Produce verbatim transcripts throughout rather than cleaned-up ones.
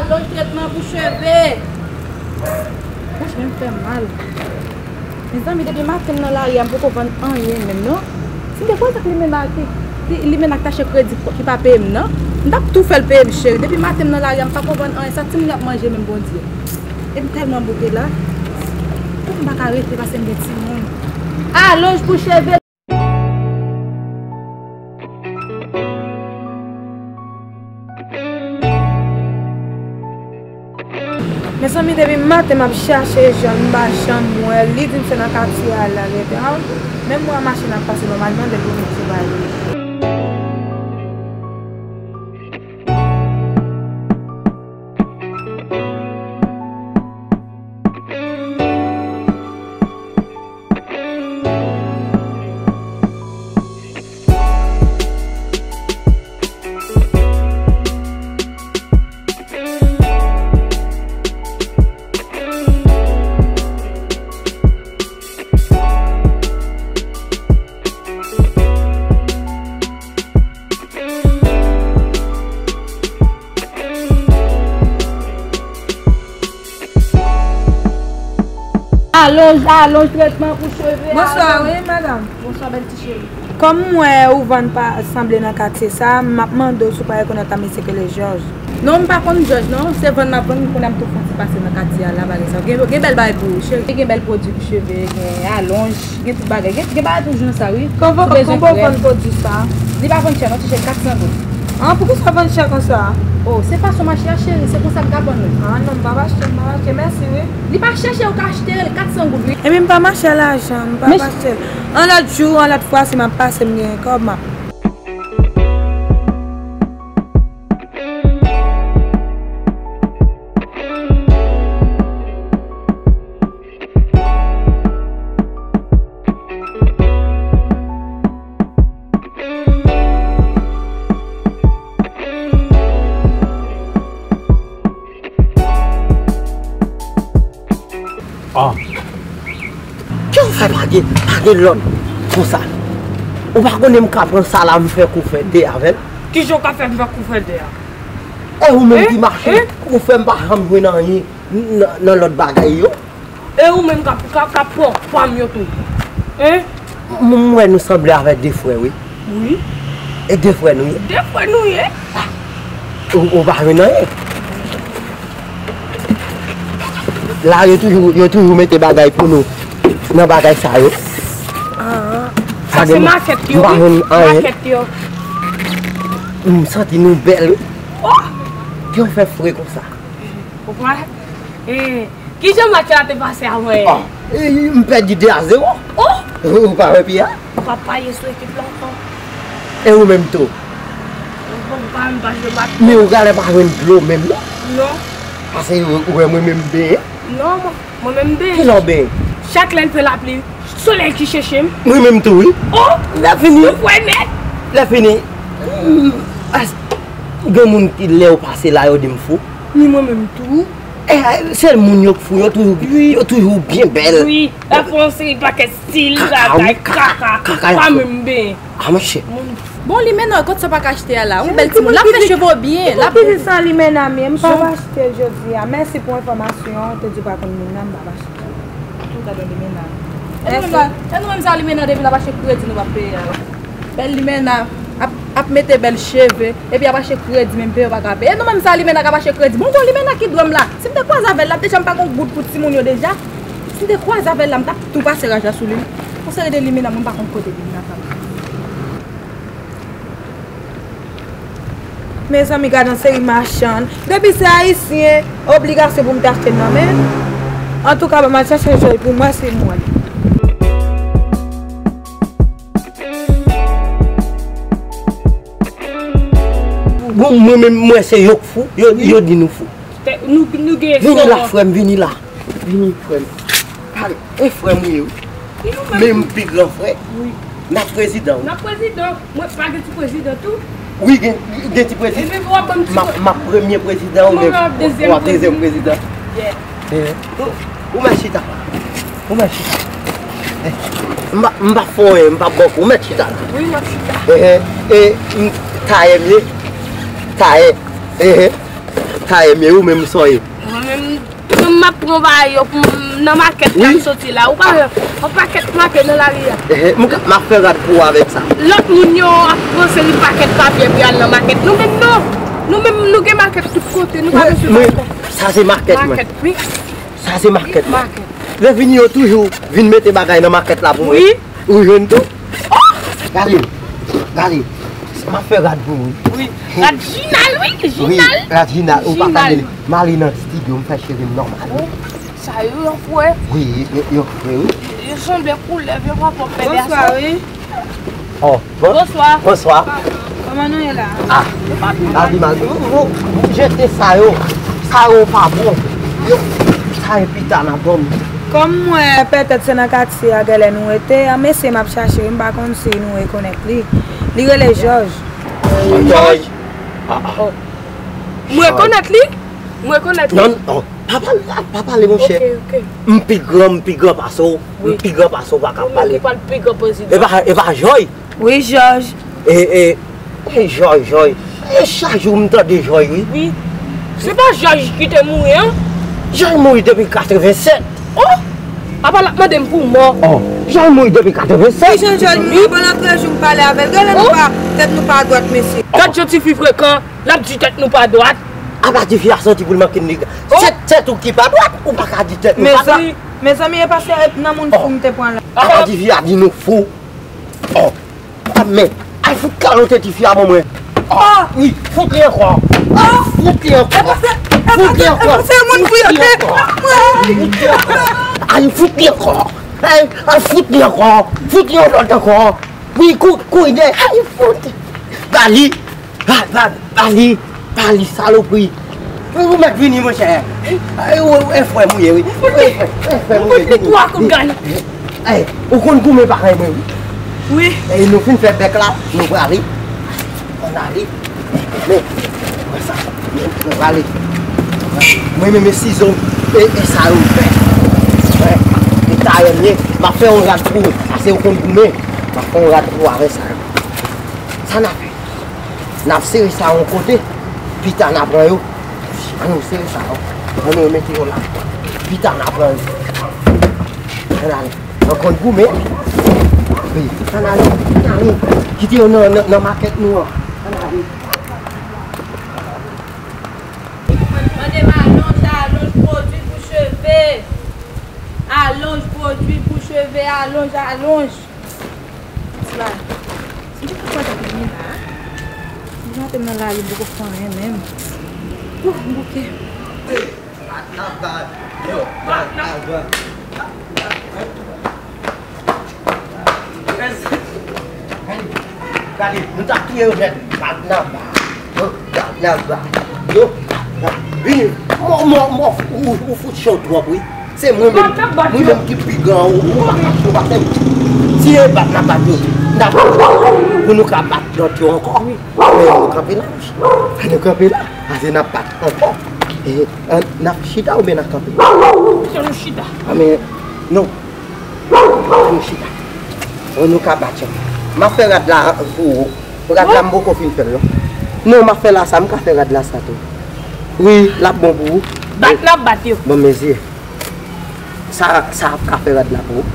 Alonj tretman pou cheve. Bouch mwen fè mal. Mezanmi, depi maten m nan lari a, m poko vann anyen menm non. Si m te kwaze ak limena ki, ki limena k t achte kredi ki pa peye m nan, m t ap tou fè l peye m cheri. Depi maten m nan lari a, m pako vann anyen. Sa timoun yo ap manje menm, Bondye. E m tèlman bouke la. Tout m pa ka rete paske m gen timoun. Alonj pou cheve. Mezanmi, depi maten m ap chache Jòn, m pa janm wè l. Li di m se nan katye a l rete. An, menm mwen machin ap pase nòmalman depi m sou bagay. Alonj, alonj tretman pou cheve. Bonswa, alonj. Wi, madanm. Bonswa, bèl ti cheri. Kòm m wè ou vann pa sanble nan katye sa, m ap mande w si w pa rekonèt yon mesye ki rele Jòj. Non, m pa konn Jòj, non. Se vann m ap vann, m konnen m tou fè yon ti pase nan katye a la, bagay sa. Gen, gen bèl bagay pou ou, cheri. Gen bèl pwodui pou cheve, gen alonj, gen tout bagay. Gen, gen bagay toujou nan sa, wi. Konbo, si w bezwen konbo krèm. Vann pwodui sa? Li pa vann chè, non, ti cheri, kat san goud. An, poukisa vann chè konsa? O, se fason mache a, cheri, se konsa m ka vann ou. An, non, m p ap achte, m p ap achte, mèsi, wi. Li pa chè, chè, ou ka achte l, kat san goud, wi. Ebyen, m pa mache a lajan, m p ap achte l. Yon lòt jou, yon lòt fwa, si m ap pase, m gen kòb, m ap Ah. Kè w fè pa gen, pa gen lòd konsa. Ou pa konnen m ka pran sa la, m fè kou fè de avè l? Kijan w ka fè m fè kou fè de a? E ou menm ki mache, ou fè m pa janm jwenn anyen nan, nan lòt bagay yo. E ou menm k ap, k ap, k ap pran pa m yo tou. Hein? M, m wè nou sanble avèk de frè, wi. Wi. E de frè nou ye. De frè nou ye. Ou, ou pa jwenn anyen. La, yo toujou, yo toujou mete bagay pou nou nan bagay sa yo. Ah, sa se makèt yo, wi. M pa jwenn anyen. Makèt yo. M santi nou bèl, wi. Oh! Kè w fè fre konsa? Ou kwè? Eh, kijan match la te pase avan yè? Ah, eh, m pèdi de a zewo. Oh! Ou pa wè pi a? Ou pa parye sou ekip la ankò. E ou menm tou? Ou pa menm pa jwe match. Men ou genlè pa jwenn dlo menm non? Non. Paske ou, ou wè mwen menm benyen. Non, mwen, mwen menm benyen. Kilè w benyen? Chak lè l fè lapli, solèy ki cheche m. Mwen menm tou, wi. Oh! Lè fini. Ou kwè nèt? Lè fini. Mm, as-, gen moun ki lè yo pase la, yo di m fou. Ni mwen menm tou. Eh, sèl moun yo k fou, yo toujou, wi, yo toujou byen bèl. Wi, y ap fè yon seri pakèt stil, kaka, wi, bagay, kaka, kaka, kaka y ap fè. Pa menm benyen. Ah, monchè. Bon, limena, kot sa pa ka achte a la? Yon bèl timoun. L ap fè cheve w byen. L ap ki di sa limena, men m pa achte jodi a. Mèsi pou enfòmasyon. Ou te di w pa konn moun nan, m pa achte. Tou gade limena. E nou menm sa, e nou menm sa limena depi l ap achte kredi nou p ap peye a. Bèl limena ap, ap mete bèl cheve, epi ap achte kredi menm peye w pa ka peye. E nou menm sa limena k ap achte kredi. Bon, bon, limena ki dwòm la. Si m te kwaze avè l la, deja m pa gon goud pou timoun yo deja. Si m te kwaze avè l la, m t ap tou pase raja sou li. Yon seri de limena, mwen pa konn kote limena sa. Mezanmi, gad yon seri machann. Depi se ayisyen, obligasyon pou m te achte nan men. Antouka, ban m al chèche Joy pou m wè si m wè l. Bon, mwen menm, mwen se yo k fou, yo, yo di nou fou. Te, nou, nou gen espoir. Vini la, frè m, vini la. Vini, frè m. Pale. E frè m ou ye, wi. Men m pi gran frè. Wi. N ap prezidan, wi. N ap prezidan. Mwen pa gen ti prezidan tou? Wi, gen, gen ti prezidan. Epi w ap ban m ti. M ap, m ap premye prezidan, ou menm w ap dezyèm prezidan. Yeah. Eh, ou, ou mèt chita. Ou mèt chita. Eh, m pa, m pa fè anyen, m pa bòk ou, ou mèt chita la. Wi, m ap chita. Eh, eh, e, m, tayè m ye. Tayè. Eh, eh. Tayè m ye, ou menm sa w ye? Mwen menm, m ap pran bagay yo pou m nan makèt la m soti la. Ou pa wè yon pakèt makèt nan lari a? Ehe, m ka, m ap fè rad pou ou avèk sa. Lòt moun yo ap pran seri pakèt papye pou y al nan makèt. Nou menm non. Nou menm nou gen makèt tout kote. Nou pa bezwen makèt. Sa se makèt mwen. Makèt, wi. Sa se makèt mwen. Makèt. Lè vini yo toujou vin mete bagay nan makèt la pou mwen. Wi. Ou jwenn tou? Oh! Gade, gade. M ap fè rad pou ou. Wi. Rad jinal, wi. Wi, jinal. Rad jinal. Ou pa ka mele. M ale nan estidyo, m fè cheve m nòmal. Oh, sa yo, yo fre. Wi, yo, yo fre, wi. Yo sanble koulè vye papa pèdè a. Bonswa, wi. Oh, bon. Bonswa. Bonswa. Kòman nou ye la? Ah, lavi mal. Ou, ou, ou jete sa yo. Sa yo pa bon. Yo, sa e pita n a dòmi. Kòm m wè petèt se nan katye a gèlè nou rete, an mesye m ap chache wi, m pa konn si nou rekonèt li. Li rele Jòj. Jòj? Ah, ah. Oh. M rekonèt li? M rekonèt li? Non, non. Pa pale, pa pale, monchè. Ok, ok. M pi gran, m pi gran pase w. Wi. M pi gran pase w, pa ka pale. Ou menm ki pral pi gran prezidan. E pa, e pa Jòj? Wi, Jòj. E, e, e, Jòj, Jòj. E chak jou m tande Jòj, wi. Wi. Se pa Jòj ki te mouri, an? Jòj mouri depi katrevennsèt. Oh! Apa l ap mande m pou mò? Oh, Jòj mouri depi katrevennsèt. Kijan Jòj mouri? Pandan trè jou m pale avè l. Gade nou pa, tèt nou pa dwat, mesye. Gad jan tifi frekan, l ap di tèt nou pa dwat. Apa tifi a santi pou l manke nèg. Sèt, sèt ou ki pa dwat, ou pa ka di tèt nou pa dwat. Mezanmi, mezanmi, e paske nan moun fou m te pran la. Apa tifi a di nou fou. Oh. Ah, men, al fout kalote tifi a ban mwen. Oh, wi, fout li ankò. Al fout li ankò. Fout li ankò. Fout li ankò. Al fout li ankò. Al fout li ankò. Fout li yon lòt ankò. Wi, kou, kouri dèyè. Al fout. Ba li. Ba, ba, ba li. Ba li, salopri. Ou mèt vini, monchè. E, ou, ou, e frè m ou ye, wi. E frè, e frè m ou ye, vini. Ey, ou konn goumen parèy mwen, wi. Wi. Ey, nou fin fè bèk la, nou prale. Ann ale. Men, wè sa. Men, nou prale. Mwen menm e sizo, e, e sa yo fè. Wè, e tayè m ye. M ap fè yon rad pou ou. Pase ou konn goumen. M ap fè yon rad pou ou avè sa yo. Sa n a fè? N ap sere sa yon kote, pita n a pran yo. Ann nou sere sa yo. Ann nou mete yo la. Pita n a pran yo. Ann ale. Ann konn goumen. Wi. Ann ale. Ann ale. Kite yo nan, nan, nan makèt nou an. Ann ale. Mande m alonj, alonj pwodui pou cheve. Alonj pwodui pou cheve, alonj, alonj. Sila, se te papa t ap vini la. Li maten nan lari, m poko fè anyen menm. Ouh, m bouke. Bat nan bat, yo, bat nan bat. Gade, nou t ap touye yo nèt. Bat nan bat, yo, bat nan bat. Yo, bat nan bat. Vini, mò, mò, mò, ou, ou fout cho twòp, wi. Se mwen menm, mwen menm ki pi gran, ou, ou pa ka, ou pa fè m. Si e bat n ap bat yo, n ap pou nou ka bat lòt yo ankò. Fè nou kanpe la, wi. Fè nou kanpe la. Ase n ap bat ankò. E, an, n ap chita oubyen n ap kanpe? Fè nou chita. A, men, non. Fè nou chita. Fè nou ka bat yo. M ap fè rad la pou ou. Rad la m poko fin fè l, non. Non, m ap fè la sa, m ka fè rad la sa tou. Wi, l ap bon pou ou. Bat n ap bat yo. Bon, mezye. Sa, sa ap ka fè rad la pou ou.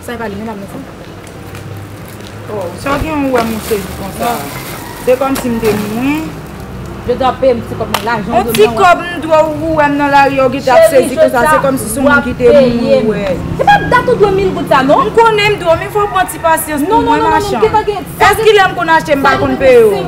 Sa e pa li, medam, non, sa? Oh, sa gen yon wè m ou sezi konsa. Se kòmsi m te mouri. Jodi a peye m ti kòb nan lajan. Yon ti kòb m dwe ou wè m nan lari a ou gentan ap sezi konsa. Se kòmsi se yon moun ki te mouri ou wè. Se pa dat ou dwe mil goud sa, non? M konnen m dwe w, men fò w pran ti pasyans pou mwen, machann. Èske lè m konn achte m pa konn peye w? M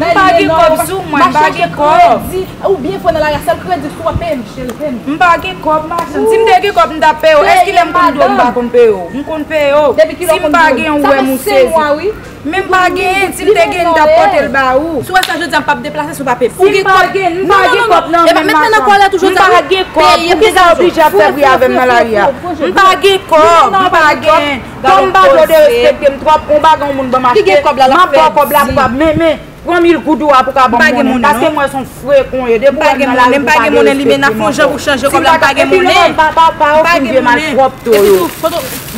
pa gen kòb sou mwen, m pa gen kòb. Ou byen fò nan lari a, sèl kredi si w ap peye m, cheri, peye m. M pa gen kòb, machann. Si m te gen kòb, m t ap peye w. Èske lè m konn dwe w, m pa konn peye w? M konn peye w. Si m pa gen w, wè m ou sezi. Men m pa gen, si m te gen, m t ap pote l ba ou. Si w wè sa jodi a, m p ap deplase si w pa peye m. Si m pa gen, m pa gen kòb nan men m, machann. M pa gen kòb. Poukisa w oblije ap fè bri avè m nan lari a? M pa gen kòb, m pa gen. Kòm m pa vle w derespekte m twòp, yon bagay yon moun ban m achte, m ap ba w kòb la pou w ap, men, men. Pran mil goud ou a pou ka ban m monnen, paske m wè se yon frekan w ye. Depi w wè m nan lari, ou pa gen respè pou mwen. M pa gen monnen, Limena, fè yon jan pou chanje kòb la, m pa gen monnen. Epi lòt pa pa pa ou fin vye malpwòpte w yo.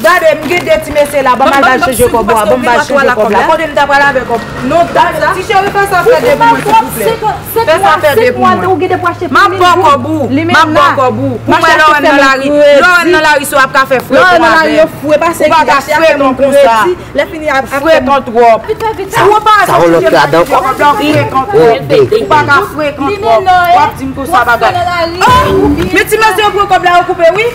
Gade, m gen de ti mesye la, ban m al ba chanje kòb ou a, ban m ba chanje kòb la. Kote m ta pral avè kòb? Non, gade, ti cheri, fè sa fè de pou mwen, silvouplè. Fè sa fè de pou mwen. M ap ba w kòb ou, m ap ba w kòb ou. Pou mwen, lè w wè m nan lari, lè w wè m nan lari, si w ap ka fè frekan avè m. Ou pa ka frekan konsa. Lè fini ap frekan twòp. Sa w pa sa w lòt ladan kò. Frekan twòp. Ou pa ka frekan twòp. W ap di m konsa bagay. Oh! Men ti mesye yo pran kòb la yo koupe wi.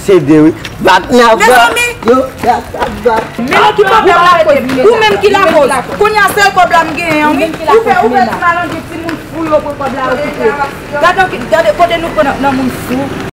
Se de wi. Bat nan bat. Mezanmi. Yo, bat, bat, bat. Men nou ki pwoblèm la rete. Ou menm ki lakoz. Kounye a sèl kòb la m genyen an wi. Ou fè ou fè ti malandren timoun fou yo pran kòb la yo koupe. Gade, gade kote nou pran nan moun fou.